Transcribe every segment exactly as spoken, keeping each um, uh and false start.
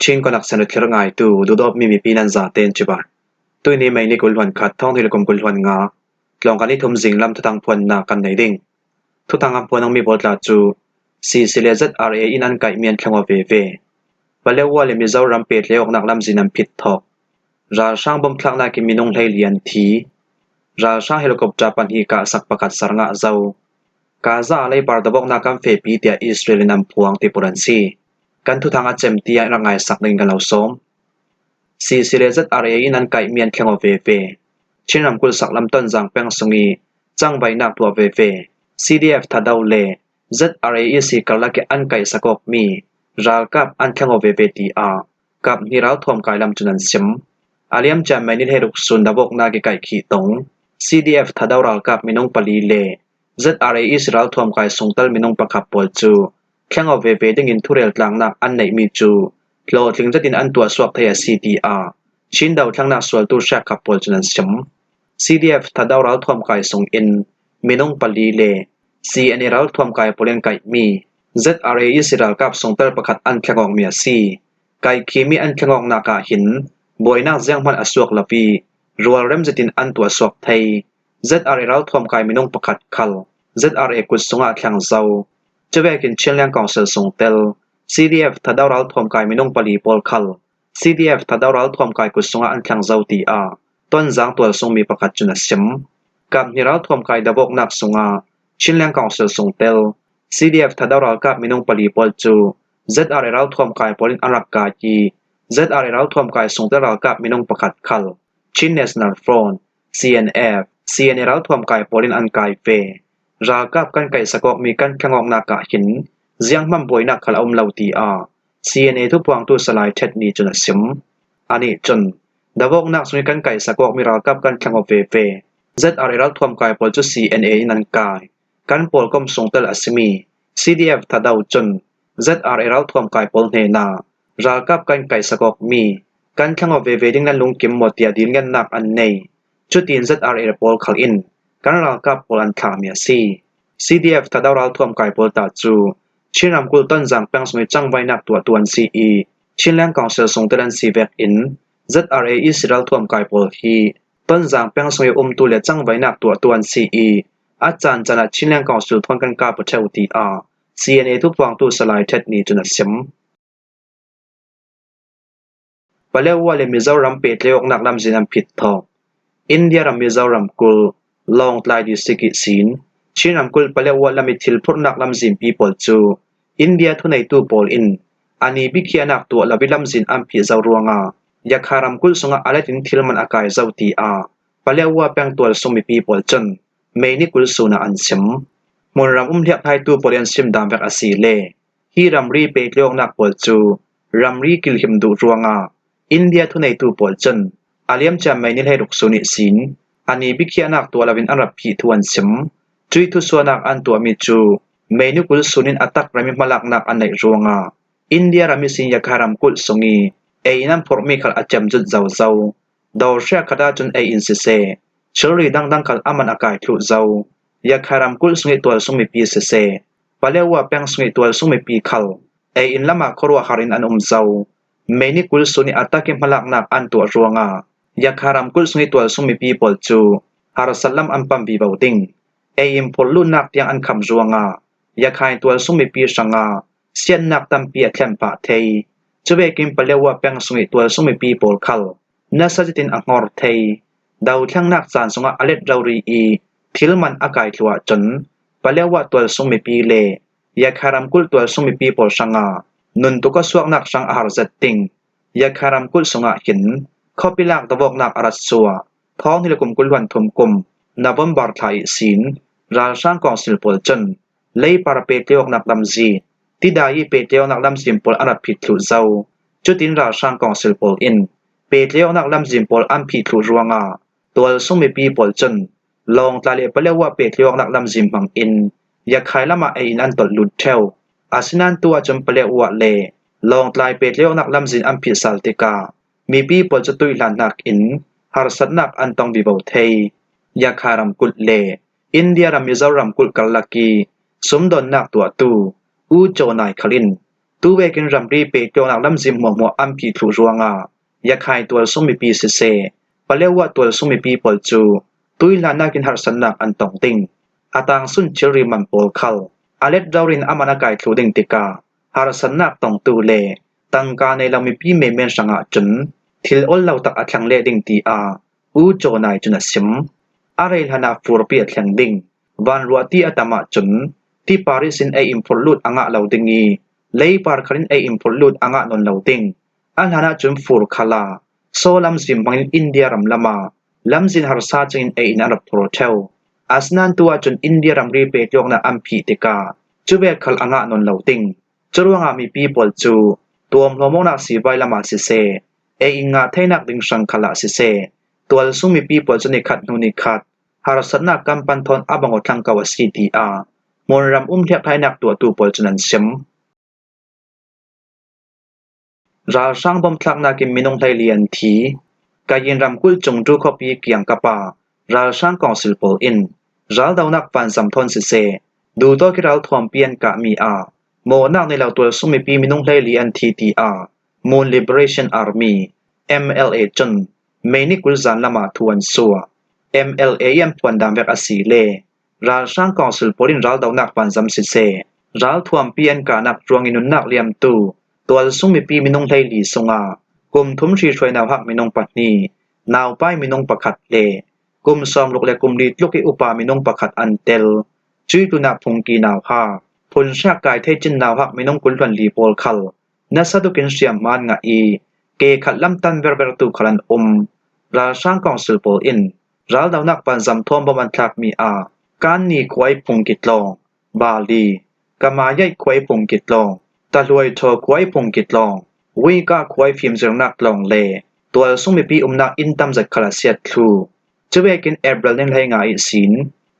Chin Konak Sen thlir ngaitu, dudawp mi mipi nan zaten cibai. Tuini May ni kul hluan khat, thawng hnih le kum kul hluan nga, tlawng kan ni thum zing lam thuthang phuanna kan nei ding. Thuthang a phuan ang mi pawl tla cu C C le Z R A in an kaihmi an thleng aw veve. Palewa le Mizoram pehtlai awknak lamzin an phit thawk. Ralhrang bom thlaknak in minung hleili an thi. Ralhrang helicopter pahnih kahsak pakhat sar ngah zo. Gaza ah leipar dawknak kan fehpi tiah Israel in an phuang ti pur an si. Kan thuthang a cem tiang rak ngaisak ding kan lo sawm. C C le Z R A in an kaihmi an thleng aw veve. Chin ramkulh saklam Tonzang peng sung i cangvainak tuah veve C D F Thadou le Z R A i si karlak i an kaihsak awkmi ralkap an thleng aw veve tiah kap hnih ralthuam kai lam cun an sim. A liamcia May ni hleiruk sun dawknak i kaihkhih tong C D F Thadou ralkap minung pali le Z R A i si ralthuam kai sungtel minung pakhat pawl cu thleng aw veve dingin thurel tlangnak an neihmi cu hlawhtling zetin an tuahsuak thei a si tiah Chin dothlengnak sualtu hriakkhat pawl cun an sim. C D F Thadou ralthuam kai sungin minung pali le C N A ralthuam kai pawl in kaihmi Z R A i si ralkap sungtel pakhat an thleng awkmi a si. Kaikhimi an thleng awknak ah hin buainak zianghman a suak lo i rualrem zetin an tuahsuak thei. Z R A ralthuam kai minung pakhat khal Z R A kut sungah a thleng zo. Cuvekin Chinland Council sungtel C D F Thadou ralthuam kai minung pali pawl khal C D F Thadou ralthuam kai kut sungah an thleng zo tiah Tonzang tualsungmi pakhat cun a sim. Kap hnih ralthuam kai dawknak sungah Chinland Council sungtel C D F Thadou ralkap minung pali pawl cu Z R A ralthuam kai pawl in an rak kai i Z R A ralthuam kai sungtel ralkap minung pakhat khal Chin National Front, C N F, C N A ralthuam kai pawl in an kai ve. Ralkap kan kaihsak awkmi kan thleng awknak ah hin zianghman buainak khal a um lo tiah C N A thuphuangtu Salai Ṭhet Ni cun a sim. Anih cun, dawknak sung i kan kaihsak awkmi ralkap kan thleng aw veve. Z R A ralthuam kai pawl cu C N A in an kai. Kan pawlkom sungtel a simi C D F Thadou cun Z R A ralthuam kai pawl hnenah ralkap kan kaihsak awkmi kan thleng aw veve ding nan lungkim maw tiah dilngennak an nei. Cutin Z R A pawl khal in kan ralkap pawl an thlahmi a si. C D F Thadou ralthuam kai pawl ta cu Chin ramkulh Tonzang peng sung i cangvainak tuahtu an si i Chinland Council sungtel an si vekin Z R A i si ralthuam kai pawl hi Tonzang peng sung i umtu le cangvainak tuahtu an si i a caan caan ah Chinland Council thawn kan kap aw ṭheu tiah C N A thuphuangtu Salai Ṭhet Ni cun a sim. Palewa le Mizoram pehtlai awknak lamzin an phit thawk. India ram Mizoram kulh Lawngtlai district ihsin Chin ramkulh Palewa lam i thil phurhnak lamzinpi pawl cu India thuneitu pawl in a ni bikhiahnak tuah lo i lamzin an phih zo ruangah Yakha ramkulh sungah a let in thil man a kai zo tiah Palewa peng tualsung mipi pawl cun May ni kul sun ah an sim. Hmunram um hliakhlaitu pawl i an sim dan vek a si le hi ramri pehtlai awknak pawl cu ramri kilhim duh ruangah India thuneitu pawl cun a liamcia May ni hleiruk sun ihsin a ni bikhiahnak tuah loin an rak phih thu an sim. Cuih thusuahnak an tuahmi cu May ni kul sun in a tak ram i hmalaknak an neih ruangah India ram ihsin Yakha ramkulh sung i ei in an phurhmi khal a cemzut zozo. Dawr hriak khat ahcun ei in siseh, thilri dangdang khal a man a kai thluh zo. Yakha ramkulh sung i tualsung mipi siseh, Palewa peng sung i tualsung mipi khal ei in lamah khuaruahhar in an um zo. May ni kul sun i a tak i hmalaknak an tuah ruangah Yakha ramkulh sung i tualsung mipi pawl cu harsat lam an pan vivo ding. Ei in phurh luhnak tiang an kham ruangah Yakha tualsung mipi hrangah siatnak tampi a thlen pah thei. Cuvekin Palewa peng sung i tualsung mipi pawl khal nasa zetin a hnor thei. Dothlengnak caan sungah a let rori i thil man a kai thluh ahcun Palewa tualsung mipi le Yakha ramkulh tualsung mipi pawl hrangah nun tuk a suaknak hrang a har zet ding. Yakha ramkulh sungah hin khuapi lak dawknak a rat suah. Thawng hnih le kum kul hluan thum kum November thla ihsin ralhrang kawngsil pawl cun leipar pehtlai awknak lamzin, tidai i pehtlai awknak lamzin pawl an rak phit thluh zo. Cutin ralhrang kawngsil pawl in pehtlai awknak lamzin pawl an phih thluh ruangah tualsung mipi pawl cun Lawngtlai le Palewa pehtlai awknak lamzin hmangin Yakha lamah ei in an tolh lut ṭheu. Asinain tu ahcun Palewa le Lawngtlai pehtlai awknak lamzin an phih sal tikah mipi pawl cu tuih hlan hnakin harsatnak an tong vivo thei. Yakha ramkulh le India ram Mizoram kulh karlak i sumdawnnak tuahtu U Caw Nai khal in Tuvekin ramri peituaknak lamzin hmuahhmuah an phih thluh ruangah Yakhai tualsung mipi siseh, Paletwa tualsung mipi pawl cu tuihlannakin harsatnak an tong ding. A tangsun thilri man pawl khal a let rori in amah a kai thluh ding tikah harsatnak tongtu le tangka nei lo mipi menmen hrangah cun thil ol lo tak a thleng leh ding tiah U Caw Nai cun a sim. A rei hlanah furpi a thleng ding. Vanruahti a tam ahcun tipar ihsin ei in phurh lut a ngah lo ding i leipar khal in ei in phurh lut a ngah nawn lo ding. A hlanah cun fur khalah saw lamzin hmangin India ram lamah lamzin harsa cingin ei in a rak phur ṭheu. Asinain tu ahcun India ramri peituaknak an phih tikah cuvek khal a ngah nawn lo ding. Curuangah mipi pawl cu tuamhlawm awknak sivai lamah siseh, ei in ngah theinak ding hrang khalah siseh, tualsung mipi pawl cu nikhat hnu nikhat harsatnak kan pan thawn a bang aw thlang ko a si, tiah hmunram um hliakthainak tuahtu pawl cun an sim. Ralhrang bomb thlaknak in minung hleili an thi. Kayin ramkulh Chungtu khuapi kiangkap ah ralhrang kawngsil pawl in raldonak vanzam thawn siseh, duhtawk i ralthuampi an kahmi ah mawhnak nei lo tualsung mipi minung hleili an thi, tiah Mon Liberation Army, M L A, cun May ni kul zan lamah thu an suah. M L A i an phuan dan vek a si le ralhrang kawngsil pawl in raldonak vanzam siseh, ralthuampi an kahnak ruangin nunnak liamtu tualsung mipi minung hleili sungah kum thum hri hruai nauhak minung pahnih, naupai minung pakhat le kum sawmruk le kum li tluk i upa minung pakhat an tel. Cuih tlunah phungki nauhak, phunhriak kai thei cin nauhak minung kul hluan li pawl khal nasa tukin hriamhma an ngah i, ke khat lam tan ververtu khal an um. Ralhrang kawngsil pawl in raldonak vanzam thawn bomb an thlakmi ah Kanni khua i phungki tlawng, Bali, Kamayai khua i phungki tlawng, Tahluai Thaw khua i phungki tlawng, Wika khua i fimzirnak tlawng le tualsung mipi umnak inn tamzet khal a siat thluh. Cuvekin April ni hleinga ihsin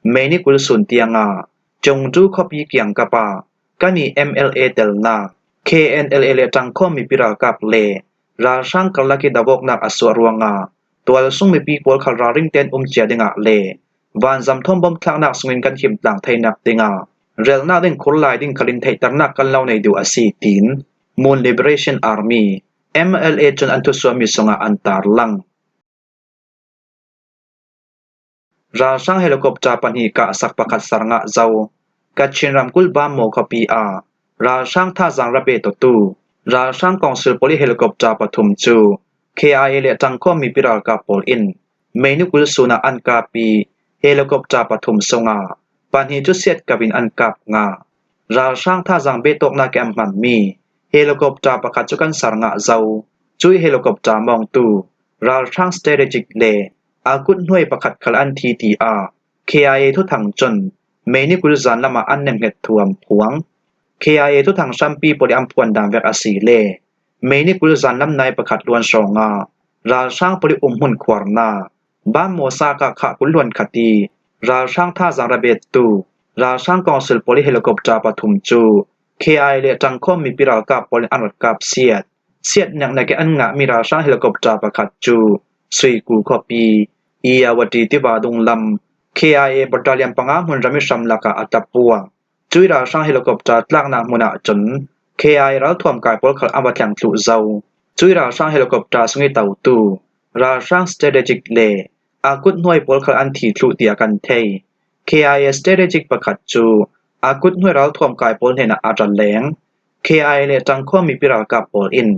May ni kul sun tiangah Chungtu khuapi kiangkap ah Kanni M L A telnak, K N L A le ṭangkhawm mipi ralkap le ralhrang karlak i dovawknak a suah ruangah tualsung mipi pawl khal ralring tein um cia dingah le vanzam thawn bomb thlaknak sungin kan him tlang theinak dingah relnak ding khurlai ding khalin theihternak kan lo nei duh a si, tiin Mon Liberation Army, M L A, cun an thusuahmi sungah an tarlang. Ralhrang helicopter pahnih kahsak pakhat sar ngah zo. Kachin ramkulh Bammaw khuapi ah ralhrang thazaang ra betawtu ralhrang kawngsil pawl i helicopter pathum cu K I A le ṭangkhawm mipi ralkap pawl in May ni kul sun ah an kap i, helicopter pathum sungah pahnih cu siatkap in an kap ngah. Ralhrang thazaang betawknak i an hmanmi helicopter pakhat cu kan sar ngah zo. Cuih helicopter mawngtu ralhrang strategic le a kut hnuai pakhat khal an thi, tiah K I A thuthang cun May ni kul zan lamah an nenghet thu an phuang. K I A thuthang hrampi pawl i an phuan dan vek a si le May ni kul zan lam nai pakhat luan hrawngah ralhrang pawl i umhmun khuarnak Bammaw sakah khah kul luan khat i ralhrang thazaang ra bettu ralhrang kawngsil pawl i helicopter pathum cu K I A le ṭangkhawm mipi ralkap pawl in an rak kap siat. Siat neknek i an ngahmi ralhrang helicopter pakhat cu Suiku khuapi, Irrawaddy tiva dunglam, K I A battalion panga hmunram i hram lakah a tla puak. Cuih ralhrang helicopter tlaknak hmun ahcun K I A ralthuam kai pawl khal an va thleng thluh zo. Cuih ralhrang helicopter sung i totu ralhrang strategic le a kut hnuai pawl khal an thi thluh tiah kan thei. K I A strategic pakhat cu a kut hnuai ralthuam kai pawl hnenah a ra leng. K I A le ṭangkhawm mipi ralkap pawl in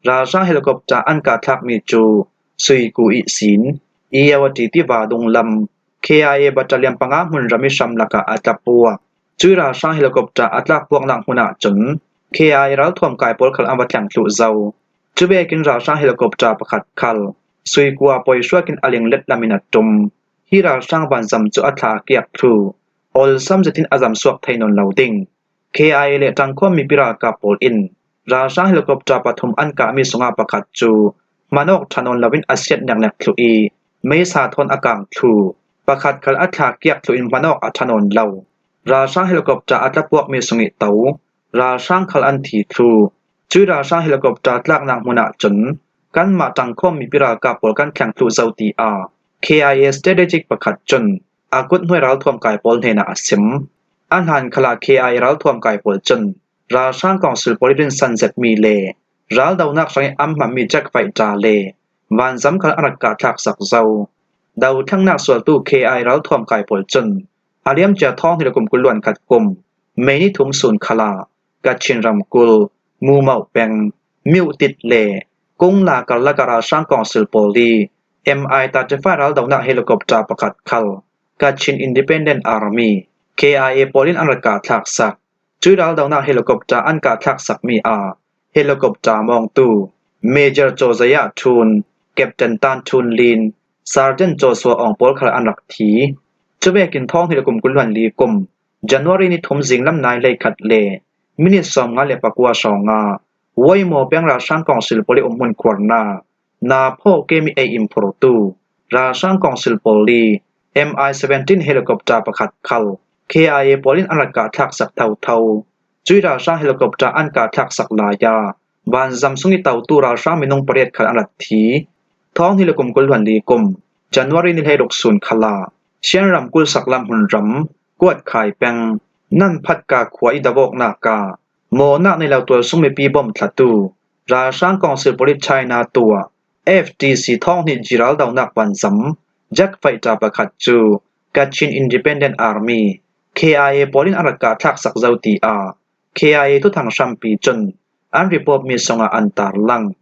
ralhrang helicopter an kah thlakmi cu Suiku ihsin Irrawaddy tiva dunglam K I A battalion panga hmunram i hram lakah a tla puak. Cuih ralhrang helicopter a tlak puaknak hmun ahcun K I A ralthuam kai pawl khal an va thleng thluh zo. Cuvekin ralhrang helicopter pakhat khal Suiku ah poi hruakin a linglet lam in a ṭum. Hi ralhrang vanzam cu a thla a kiak thluh. Awlsam zetin a zamsuak thei nawn lo ding. K I A le ṭangkhawm mipi ralkap pawl in ralhrang helicopter pathum an kahmi sungah pakhat cu hman awk ṭha nawn loin a siat neknek thluh i meisa thawn a kang thluh. Pakhat khal a thla kiak thluh in hman awk a ṭha nawn lo. Ralhrang helicopter a tla puakmi sung i to ralhrang khal an thi thluh. Cuih ralhrang helicopter tlaknak hmun ahcun kanmah ṭangkhawm mipi ralkap pawl kan thleng thluh zo, tiah K I A strategic pakhat cun a kut hnuai ralthuam kai pawl hnenah a sim. A hlan khalah K I A ralthuam kai pawl cun ralhrang kawngsil pawl ih rinsan zetmi le raldonak hrangih an hmanmi jet fighter le vanzam khal an rak kahthlaksak zo. Dothlangnak sualtu K I A ralthuam kai pawl cun a liamcia thawng hnih le kum kul hluan khat kum May ni thum sun khalah Kachin ramkulh Mumauh peng Myuhtit le Kungla karlak a ralhrang kawngsil pawl ih M I thirty-five raldonak helicopter pakhat khal Kachin Independent Army, K I A, pawl in an rak kahthlaksak. Cuih raldonak helicopter an kahthlaksakmi ah helicopter mawngtu Major Cozaya Thun, Captain Tan Thun Lin, Sergeant Joshua Aung pawl khal an rak thi. Cuvekin thawng hnih le kum kul hluan li kum January ni thum zinglam nai hleikhat le minit sawmnga le pakua hrawngah Waimo peng ralhrang kawngsil pawl ih umhmun khuarnak Napho kemi ei inphurtu ralhrang kawngsil pawl ih M I seventeen helicopter pakhat khal K I A pawl in an rak kahthlaksak thotho. Cuih ralhrang helicopter an kahthlaksak lai ah vanzam sungih totu ralhrang minung pariat khal an rak thi. Thawng hnih le kum kul hluan li kum January ni hleiruk sun khalah Shan ramkulh saklam hmunram Kuatkhai peng Nanphatka khua ih davawknak ah mawhnak nei lo tualsung mipi bom thlatu ralhrang kawngsil pawl ih China tuah F T C thawng hnih G raldonak vanzam jet fighter pakhat cu Kachin Independent Army, K I A, pawl in an rak kahthlaksak zo, tiah K I A thuthang hrampi cun an reportmi sungah an tarlang.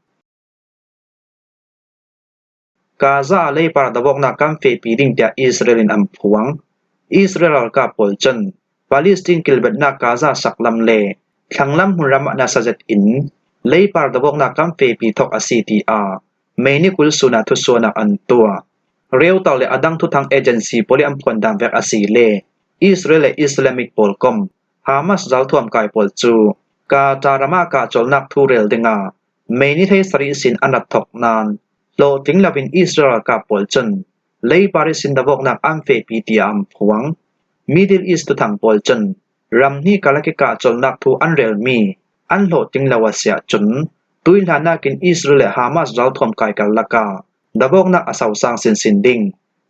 Gaza ah leipar davawknak kan fehpi ding tiah Israel in an phuang. Israel ralkap pawl cun Palestine kilvennak Gaza saklam le thlanglam hmunram ah nasa zetin leipar davawknak kan fehpi thok a si, tiah May ni kul sun ah thusuahnak an tuah. Reuters le a dang thuthang agency pawl ih an phuan dan vek a si le Israel le Islamic pawl kom Hamas ralthuam kai pawl cu Qatar ram ah kahcolhnak thu rel dingah May ni hleisarih sin an rak thok nain hlawhtling loin Israel ralkap pawl cun leipar ihsin davawknak an fehpi tiah an phuang. Middle East thuthang pawl cun ram hnih karlak ih kahcolhnak thu an relmi an hlawhtling lo a si ahcun tuihlannak in Israel le Hamas ralthuam kai karlak ah davawknak a sosang sinsin ding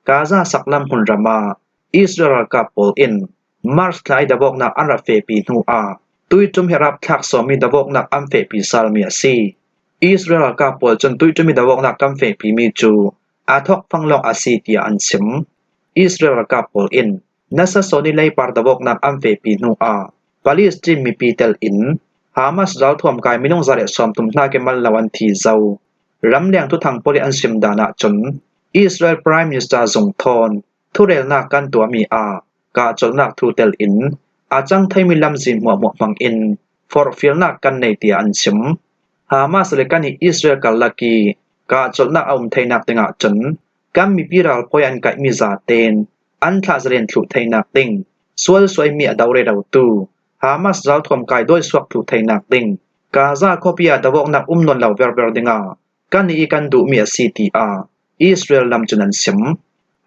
Gaza saklam hmunram ah Israel ralkap pawl in March thla ih davawknak an rak fehpi hnu ah tuiṭum hi rapthlak sawmmi davawknak an fehpi salmi a si. Israel ralkap pawl cun tuiṭum ih davawknak kan fehpimi cu a thawkfang lawng a si, tiah an sim. Israel ralkap pawl in nasa sawn ih leipar davawknak an fehpi hnu ah Palestine mipi tel in Hamas ralthuam kai minung za le sawmthum hnakin mal lo an thi zo. Ramleng thuthang pawl ih an sim dan ahcun Israel Prime Minister zung thawn thurelnak kan tuahmi ah kahcolhnak thu tel in a cang theimi lamzin hmuahhmuah hmangin forhfialnak kan nei, tiah an sim. Hamas le kan ih Israel karlak ih kahcolhnak a um theinak dingah cun kan mipi ralphawi an kaihmi zaten an thlahzalen thluh theinak ding sualsuaimi a do rerotu Hamas ralthuam kai dawisuak thluh theinak ding Gaza khuapi ah davawknak um nawn lo verver dingah kan ih kan duhmi a si, tiah Israel lam cun an sim.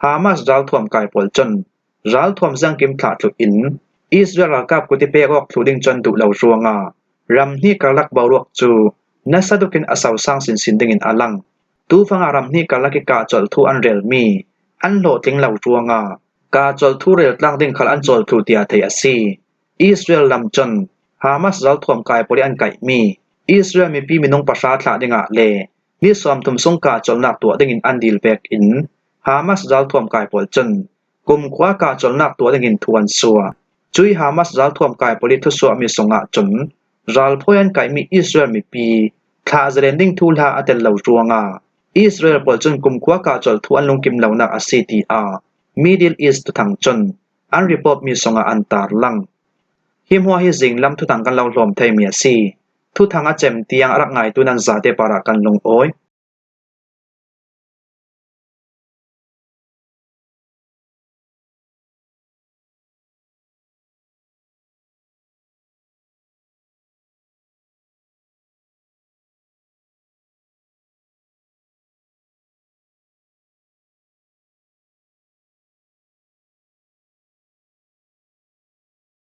Hamas ralthuam kai pawl cun ralthuam ziangkim thlah thluh in Israel ralkap kut ih pek awk thluh ding cu an duh lo ruangah ram hnih karlak boruak cu nasa dukin a sosang sinsin dingin a lang. Tufangah ram hnih karlak ih kahcolh thu an relmi an hlawhtling lo ruangah kahcolh thu rel tlang ding khal an cawl thluh tiah theih a si. Israel lam cun Hamas ralthuam kai pawl ih an kaihmi Israel mipi minung pahra thlah dingah le ni sawmthum sung kahcolhnak tuah dingin an dil vekin Hamas ralthuam kai pawl cun kumkhua kahcolhnak tuah dingin thu an suah. Cuih Hamas ralthuam kai pawl ih thusuahmi sungah cun ralphawi an kaihmi Israel mipi thlahzalen ding thuhla a tel lo ruangah Israel pawl cun kumkhua kahcolh thu an lungkim lonak a si, tiah Middle East thuthang cun an reportmi sungah an tarlang. Hi hmuah hi zinglam thuthang kan lo hlawm theimi a si. Thuthang a cem tiang a rak ngaitu nan zate parah kan lungawi.